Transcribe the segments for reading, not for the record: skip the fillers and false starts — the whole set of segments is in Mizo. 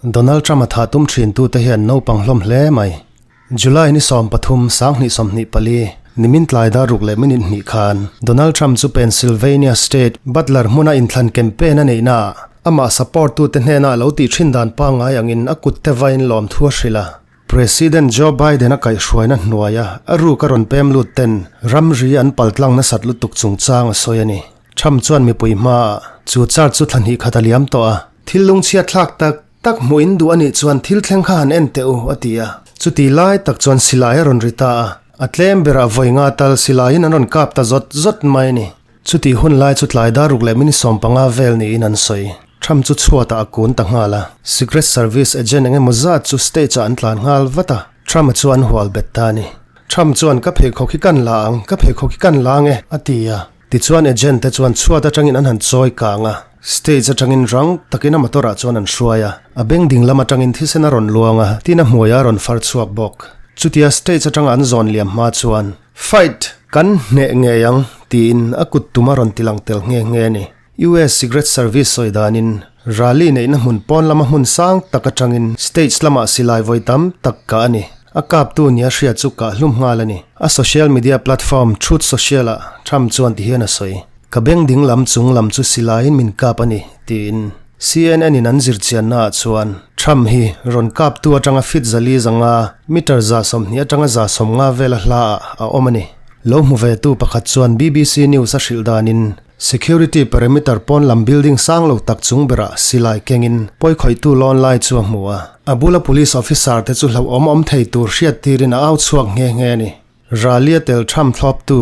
Donald Trump a thah tum thin tute hi an naupang hlawm hle mai. July ni 13, 2024, nimin tlai dar ruk leh minute hnih khan Donald Trump chu Pennsylvania State, Butler hmuna inthlan campaign a neihnaah amah support tute hnena a lo tih thin dan pangngai angin a kut te vain lawmthu a hrilh a. President Joe Biden a kaihhruaina hnuaia a ruk a rawn pem lut ten ramri an paltlang nasat lutuk chungchang a sawi a ni. Trump chuan mipui hmaah chu chart chu thla hnih khat a liam tawh a. Thil lungchhiat thlak tak tak hmuh in duh a nih chuan thil thleng kha han en teh u, a ti a. Chuti lai tak chuan silai a rawn ri ta a, a tlem berah vawi nga tal silaiin an rawn kap ta zawt zawt mai a ni. Chuti hun lai chu tlai dar ruk leh minute 15 vel niin an sawi. Trump chu chhuatah a kun ta nghal a, Secret Service agent eng emaw zat chu stage ah an tlan nghal vat a, Trump-a chu an hual bet ta a ni. Trump chuan ka pheikhawk hi kan la ang, ka pheikhawk hi kan la ang e, a ti a. Tichuan agent te chuan chhuat atangin an han chawi kang a, stage atangin rang takin a motor ah chuan an hruai a, a beng ding lam atangin thisen a rawn luang a, tin a hmuai a rawn far chhuak bawk. Chutia stage atanga an zawn liam hma chuan, Fight! Kan hneh ngei ang, tiin a kut tum a rawn ti lang tel nghe nghe a ni. US Secret Service sawi danin, rally neihna hmun pawn lama hmun sang tak atangin stage lamah silai vawi tam tak kah a ni. A kaptu nia hriat chu kah hlum nghal a ni. A social media platform Truth Social-ah Trump chuan ti hian a sawi, Ka beng ding lam chung lam chu silaiin min kap a ni, tiin. CNN in an zirchiannaah chuan Trump hi rawn kaptu atanga feet zali zanga meter 120 atanga 150 vela hlaah a awm a ni. Lo hmu vetu pakhat chuan BBC News a hrilh danin, Security perimeter pawn lam building sang lo tak chung berah silai kengin pawikhawihtu lawn lai chu a hmu a. A bula police officer te chu hlauhawm awm thei tur hriat tirin a au chhuak nghe nghe a ni. Rally-a tel tham thlawptu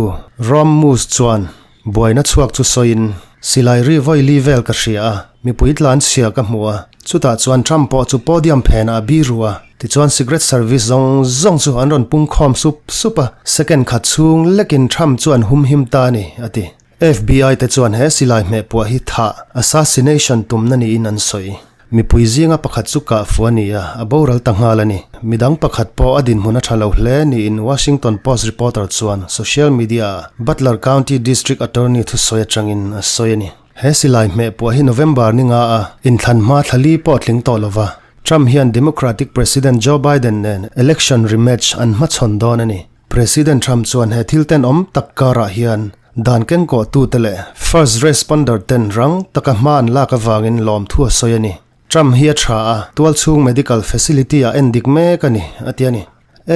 Rom Moose chuan buaina chhuak chu sawiin, Silai ri vawi li vel ka hria a, mipui tlan chhia ka hmu a, chutah chuan Trump pawh chu podium phenah a biru a. Tichuan Secret Service zawng zawng chu an rawn pungkhawm sup sup a, second khat chhung lekin Trump chu an humhim ta a ni, a ti. FBI te chuan he silai hmehpuah hi thah, assassination, tumna niin an sawi. Mipui zinga pakhat chu kah fu a ni a, a boral ta nghal a ni. Midang pakhat pawh a dinhmun a tha lo hle niin Washington Post reporter chuan social media-ah Butler County District Attorney thusawi atangin a sawi a ni. He silai hmehpuah hi November ni nga a inthlan hma thla li pawh tling tawh lova, Trump hian Democratic President Joe Biden nen election rematch an hmachhawn dawn a ni. President Trump chuan he thil tenawm tak karah hian dan kengkawhtute leh first responder ten rang taka hma an lak avangin lawmthu a sawi a ni. Trump hi a tha a, tualchhung medical facility ah en dik mek a ni, a ti a ni.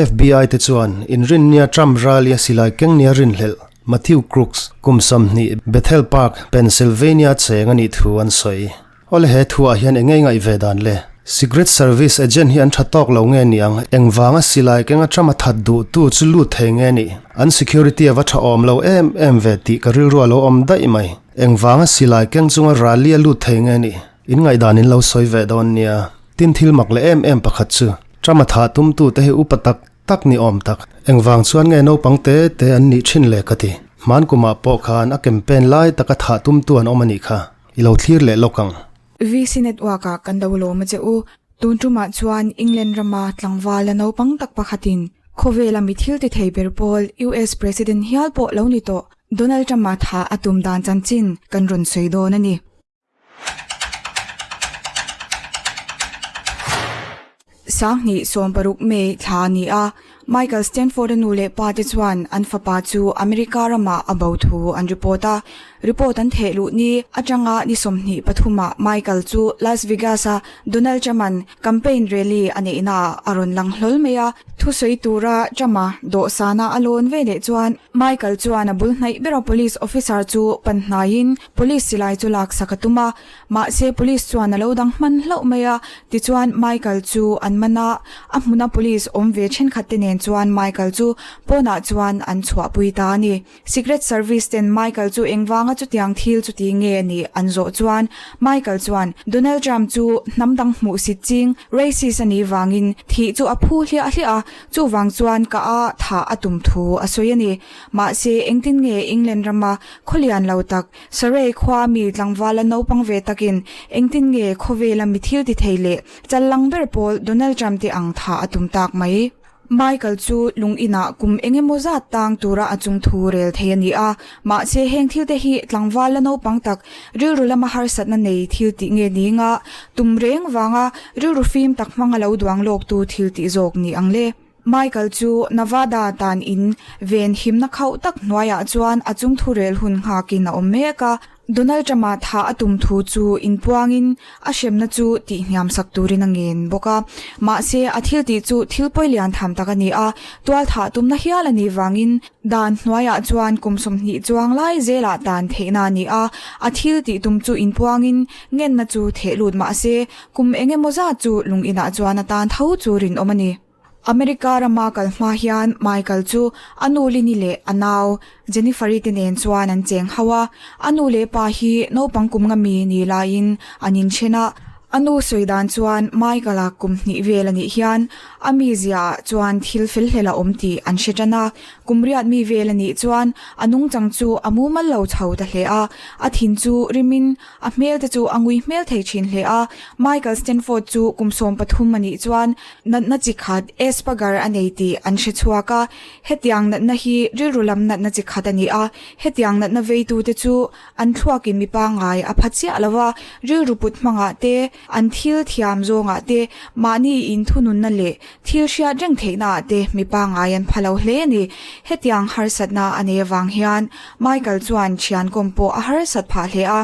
FBI te chuan inrinnia Trump rally a silai keng nia rinhlelh Matthew Crooks, kum 20, Bethel Park, Pennsylvania cheng a nih thu an sawi. Awle he thuah hian eng nge ngaih ve dan le? Secret Service agent hi an tha tawk lo nge niang? Engvanga silai kenga Trump a that duh tu chu lut thei nge nih? An security a va tha awm lo em em ve tih ka rilru a lo awm daih mai. Engvanga silai keng chunga rally a lut thei nge nih? In ngaihdan in lo sawi ve dawn nia. Tin thil mak leh em em pakhat chu Trump a thah tum tu te hi upa tak tak ni awm tak. Engvang chuan nge naupang te te an nih thin le ka ti. Hman kumah pawh khan a campaign lai taka thah tum tu an awm a nih kha. I lo thlir leh lawk ang. VC Network ah kan lo lawm a che u. Tun tumah chuan England rama tlangval a naupang tak pakhatin khawvela mi thil ti thei ber pawl US President hial pawh lo ni tawh Donald Trump-a thah a tum dan chanchin kan rawn sawi dawn a ni. 2016 May thla a ni a, Michael Stanford-a nu leh pa te chuan an fapa chu America ramah a bo thu an report a. Report an theh luh ni atanga ni 23 ah Michael chu Las Vegas-a Donald Trump-a'n campaign rally a neihnaah a rawn lang hlawl mai a. Thusawi tura Trump-a dawhsana a lawn ve leh chuan Michael chuan a bul hnaih bera police officer chu pan hnaiin police silai chu laksak a tum a. Mahse police chuan a lo dang hman hlauh mai a, tichuan Michael chu an man a, a hmuna police awm ve thenkhat te nen chuan Michael chu pawnah chuan an chhuahpui ta a ni. Secret Service ten Michael chu engvanga chutiang thil chuti nge a nih an zawh chuan Michael chuan Donald Trump chu hnam dang hmuhsit ching, racist a nih vangin thih chu a phu hliah hliah a, chuvang chuan ka a thah a tum thu a sawi a ni. Mahse engtin nge England rama khawlian lo tak Surrey khua mi tlangvala naupang ve takin engtin nge khawvela mi thil ti thei leh challang ber pawl Donald Trump te ang tha a tum tak mai. Michael chu lung inah kum eng emaw zat tang tura a chung thu rel thei a ni a, mahse heng thil te hi tlangval la naupang tak rilru lama harsatna nei thil tih nge ni nga tum reng vanga rilru fim tak hmanga lo duang lawktu thil tih zawk ni ang le. Michael chu Nevada tan in ven himna khauh tak hnuaiah chuan a chung thu rel hun nghakin a awm mek a. Donald Trump-a thah a tum thu chu inpuangin a hremna chu tihhniam sak turin a ngen bawk a. Mahse, a thil tih chu thil pawi lian tham tak a ni a, tual thah tumna hial a nih vangin dan hnuaiah chuan kum 20 chuang lai zelah tan theihna a ni a. A thil tih tum chu inpuangin ngenna chu theh lut mahse, kum eng emaw zat chu lung inah chuan a tan tho chu rinawm a ni. America rama kal hma hian Michael chu a nu Lini leh a nau Jennifer-i te nen chuan an cheng ho a, a nu leh pa hi naupang kum nga mi ni laiin an inthen a. A nu sawi dan chuan Michael-a kum hnih vel a nih hian a mizia ah chuan thil fel hlel a awm tih an hre tan a, kum riat mi vel a nih chuan a nungchang chu a mumal lo chho ta hle a, a thin chu rimin A hmel te chu a ngui hmel thei thin hle a, Michael Stanford chu kum 13 a nih chuan natna chi khat Asperger a nei tih an hre chhuak a, hetiang natna hi rilru lam natna chi khat a ni a, hetiang natna veitu te chu an thluakin mi pangngai a pha chiah lo a, rilru put hmangah te, an thil thiam zawngah te, mahni inthununna leh thil hriat reng theihnaah te mi pangngai an pha lo hle a ni. Hetiang harsatna a nei avang hian Michael chuan thiankawm pawh a harsat phah hle a.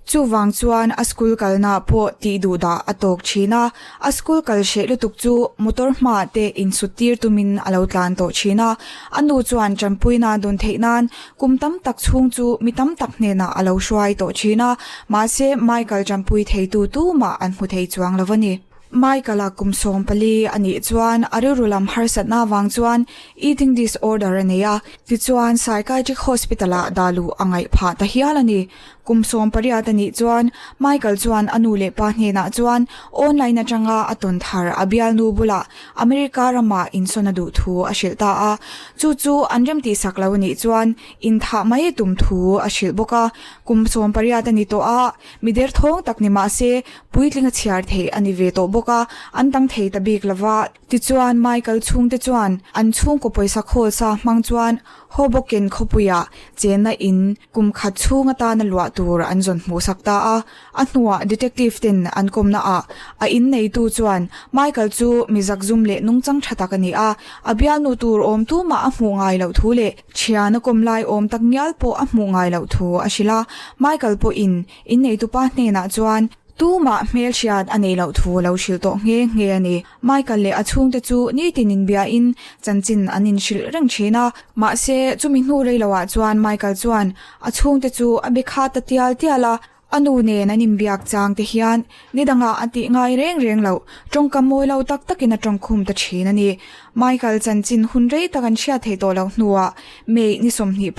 Chuvang chuan a school kalna pawh tih duh dah a tawk thin a, a school kal hreh lutuk chu motor hmaah te insut tir tumin a lo tlan tawh thin a. A nu chuan tanpuina dawn theih nan kum tam tak chhung chu mi tam tak hnenah a lo hruai tawh thin a, mahse Michael tanpui theitu tumah an hmu thei chuang lo a ni. Michael-a kum 14 a nih chuan a rilru lam harsatna avang chuan eating disorder a nei a, tichuan psychiatric hospital-ah dah luh a ngaih phah ta hial a ni. Kum 18 a nih chuan Michael chuan a nu leh pa hnenah chuan online atanga a tawn thar a bialnu bulah America ramah insawn a duh thu a hrilh ta a, chu chu an remtihsak lo a nih chuan inthah mai tum thu a hrilh bawk a. Kum 18 a ni tawh a, mi derthawng tak ni mah se Puitling a chhiar theih a ni ve tawh bawk a, an dang thei ta bik lova. Tichuan, Michael chhungte chuan an chhungkaw pawisa khawl sa hmang chuan Hoboken khawpuiah chenna in kum khat chhung atana luah tur an zawn hmuhsak ta a. A hnuah detective ten an kawmna ah a in neitu chuan Michael chu mi zakzum leh nungchang tha tak a ni a, a bialnu tur awm tumah a hmuh ngai loh thu leh thian a kawm lai awm tak ngial pawh a hmuh ngai loh thu a hrilh a. Michael pawhin Inneitupa hnenah chuan tumah hmelhriat a nei loh thu a lo hrilh tawh nghe nghe a ni. Michael leh a chhungte chu nitin inbiain chanchin an inhrilh reng thin a. Mahse, chumi hnu rei loah chuan Michael chuan a chhungte chu a be kha ta tial tial a. A nu nen an inbiak chang te hian nidangah a tih ngai reng reng loh, tawngkam mawi lo tak takin a tawngkhum ta thin a ni. Michael chanchin hun rei tak an hriat theih tawh loh hnuah May ni 26,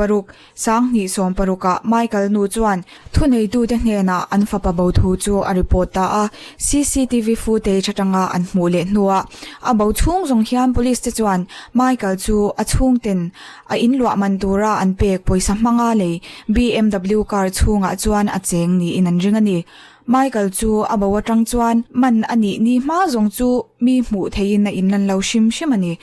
2016 ah Michael nu chuan thuneitute hnenah an fapa bo thu chu a report ta a, CCTV footage atanga an hmuh leh hnuah a bo chhung zawng hian police te chuan Michael chu a chhungten a inluah man tura an pek pawisa hmanga lei BMW car chhungah chuan a cheng niin an ring a ni. Michael chu a bo atang chuan man a nih ni hma zawng chu mi hmuh theihin a inlan lo hrim hrim a ni.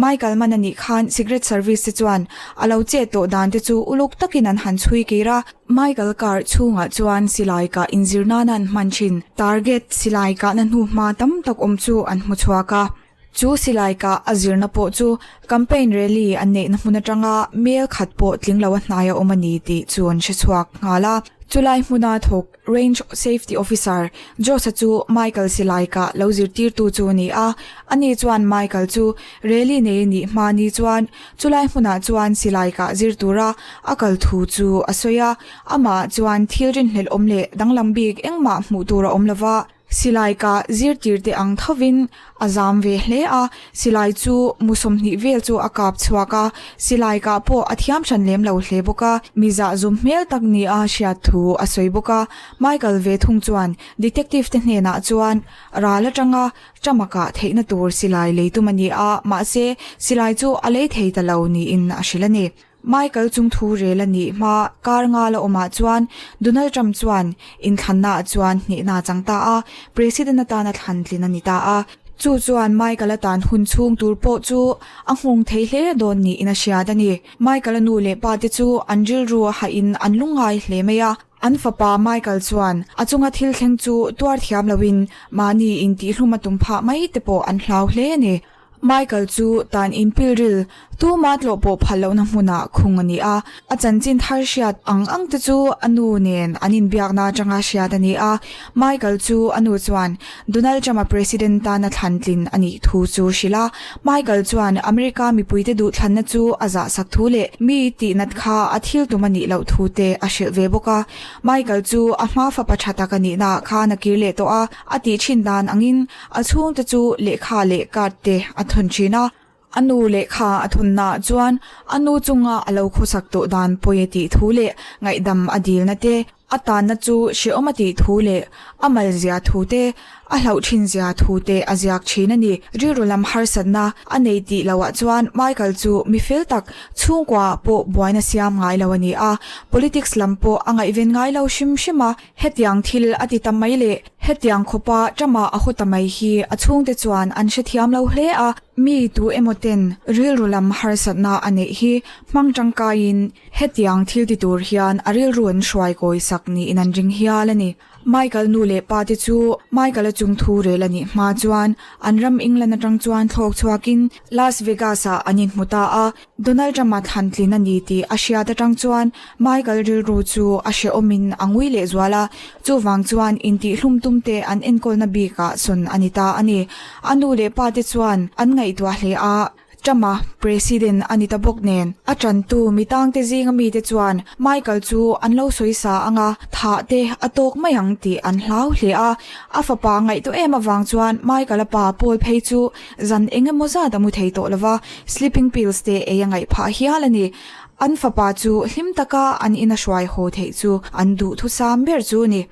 Michael man a nih khan Secret Service te chuan a lo chet tawh dan te chu uluk takin an han chhui kir a. Michael car chhungah chuan silai kah inzir nana an hman thin target silai kahna hnu hma tam tak awm chu an hmu chhuak a. Chu silai kah a zirna pawh chu campaign rally an neihna hmun atanga mel khat pawh tling lo a hnai a awm a ni tih chu an hre chhuak nghal a. Chulai hmuna thawk Range Safety Officer Josh-a chu Michael silai kah lo zirtirtu chu a ni a, ani chuan Michael chu rally nei a nih hma ni chuan chulai hmunah chuan silai kah zir tura a kal thu chu a sawi a, amah chuan thil rinhlelh awm leh danglam bik engmah hmuh tur a awm lova. Silai kah zirtir te ang thovin a zam ve hle a, silai chu mu 20 vel chu a kap chhuak a, silai kah pawh a thiam hran lem lo hle bawk a, mi zah zum hmel tak ni a hriat thu a sawi bawk a. Michael ve thung chuan detective te hnenah chuan ral atanga Trump-a kah theihna tur silai lei tum a ni a, mahse silai chu a lei thei ta lo niin a hrilh a ni. Michael chung thu rel a nih hma kar nga la awmah chuan Donald Trump chuan inthlannaah chuan hnehna a chang ta a, President atana thlan tlin a ni ta a. Chu chuan Michael-a tan hun chhung tur pawh chu a nghawng thei hle dawn niin a hriat a ni. Michael-a nu leh pa te chu an rilru a hahin an lungngai hle mai a. An fapa Michael chuan a chunga thil thleng chu tuar thiam loin mahni intihhlum a tum phah mai te pawh an hlau hle a ni. Michael chu tan in pilril tuma tlawh pawh phal lohna hmunah khung a ni a, a chanchin thar hriat ang ang te chu a nu nen an inbiakna atanga hriat a ni a. Michael chu a nu chuan Donald Trump-a president tana thlan tlin a nih thu chu hrilh a. Michael chuan America mipuite duhthlanna chu a zahsak thu leh mi tihnat kha a thil tum a nih loh thu te a hrilh ve bawk a. Michael chu a hma fapa tha tak a nihnaah khan a kir leh tawh a, a tih thin dan angin A chhungte chu lehkha leh card te a thawn thin a, a nu lehkha a thawnnaah chuan a nu chunga a lo khawsak tawh dan pawi a tih thu leh ngaihdam a dilna te, a tanna chu hrehawm a tih thu leh a malzia thu te, a hlauh thin zia thu te a ziak thin a ni. Rilru lam harsatna a nei tih loah chuan Michael chu mi fel tak chhungkua pawh buaina siam ngai lo a ni a, politics lam pawh a ngaihven ngai lo hrim hrim a. Hetiang thil a ti ta mai leh hetiang khawpa Trump-a a haw ta mai hi a chhungte chuan an hrethiam lo hle a, mi tu emaw ten rilru lam harsatna a neih hi hmang tangkaiin hetiang thil ti tur hian a rilru an hruai kawi sak niin an ring hial a ni. Michael nu leh pa te chu Michael-a chung thu rel a nih hma chuan an ram England atang chuan thlawk chhuakin Las Vegas-ah an inhmu ta a, Donald Trump-a thlan tlin a ni tih a hriat atang chuan Michael rilru chu a hrehawmin a ngui leh zual a, chuvang chuan intihhlum tumte an enkawlna bikah sawn a ni ta a ni. A nu leh pa te chuan an ngaihtuah hle a, Trump-a President a ni ta bawk nen, a tantu mitangte zinga mite chuan Michael chu an lo sawi sa ang a, thah te a tawk mai ang tih an hlau hle a. A fapa ngaihtuah em avang chuan Michael-a pa Paul phei chu zan eng emaw zat a mu thei tawh lo va, sleeping pills te ei a ngaih phah hial a ni. An fapa chu hlim taka an ina hruai haw theih chu an duhthusam ber chu a ni.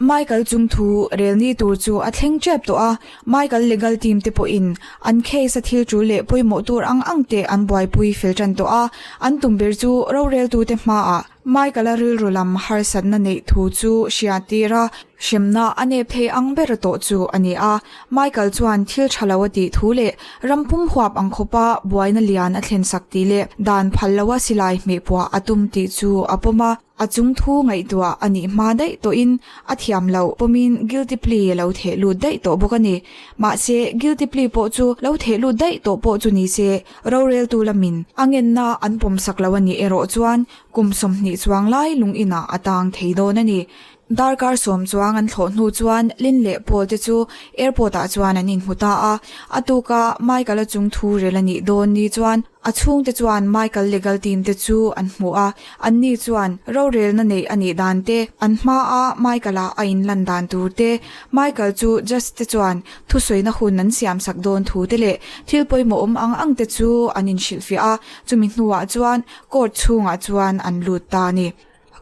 Michael chung thu rel ni tur chu a thleng tep tawh a, Michael legal team te pawhin an case a thil tul leh pawimawh tur ang ang te an buaipui fel tan tawh a, an tum ber chu roreltute hmaah Michael-a rilru lam harsatna neih thu chu hria tir a, hremna a nep thei ang ber tawh chu a ni a. Michael chuan thil tha lo a tih thu leh ram pum huap ang khawpa buaina lian a thlen sak tih leh dan phal loa silai hmehpuah a tum tih chu a pawm a. A chung thu ngaihtuah a nih hma daih tawhin a thiam loh pawmin guilty plea a lo theh lut daih tawh bawk a ni. Mahse, guilty plea pawh chu lo theh lut daih tawh pawh chu ni se, roreltu lamin a ngenna an pawmsak lo a nih erawh chuan kum 20 chuang lai lung inah a tang thei dawn a ni. Darkar sawm chuang an thlawh hnu chuan Lin leh Paul te chu airport ah chuan an inhmu ta a. A tuka Michael-a chung thu rel a nih dawn ni chuan a chhungte chuan Michael legal team te chu an hmu a. Anni chuan rorelna neih a nih dan te, an hmaa Michael-a a inlan dan tur te, Michael chu judge te chuan thusawina hun an siamsak dawn thu te leh thil pawimawh awm ang ang te chu an inhrilhfiah a. Chumi hnuah chuan court chhungah chuan an lut ta a ni.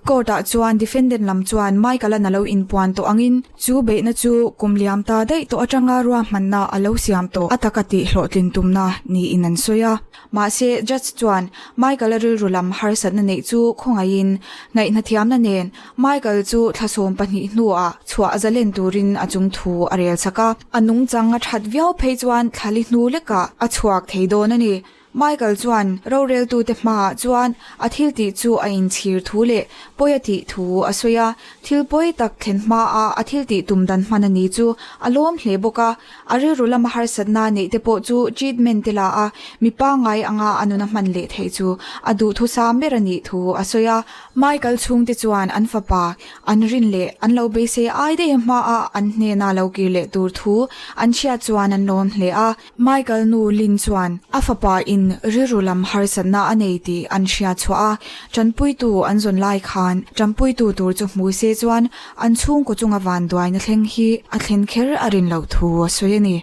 Court ah chuan defendant lam chuan Michael-a'n a lo inpuan tawh angin chu beihna chu kum liam ta daih tawh atanga ruahmanna a lo siam tawh a taka tih hlawhtlin tumna niin an sawi a. Mahse, judge chuan Michael-a rilru lam harsatna neih chu khawngaihin ngaihnathiamna nen Michael chu thla 12 hnuah chhuah zalen turin a chung thu a rel sak a. A nungchang a that viau phei chuan thla li hnu lekah a chhuak thei dawn a ni. Michael chuan roreltute hmaah chuan a thil tih chu a inchhir thu leh pawi a tih thu a sawi a, thil pawi tak thlen hmaa a thil tih tum dan hman a ni chu a lawm hle bawk a, a rilru lama harsatna neih te pawh chu treatment te la a, mi pangngai anga a nuna hman leh theih chu a duhthusam ber a nih thu a sawi a. Michael chhungte chuan an fapa an rin leh an lo beisei ai daih hmaa an hnena lo kir leh tur thu an hriat chuan an lawm hle a. Michael nu Lynn chuan a fapa in rilru lam harsatna a nei tih an hria chhuah a, tanpuitu an zawn lai khan tanpuitu tur chu hmu se chuan an chhungkaw chunga vanduaina thleng hi a thlen kher a rin loh thu a sawi a ni.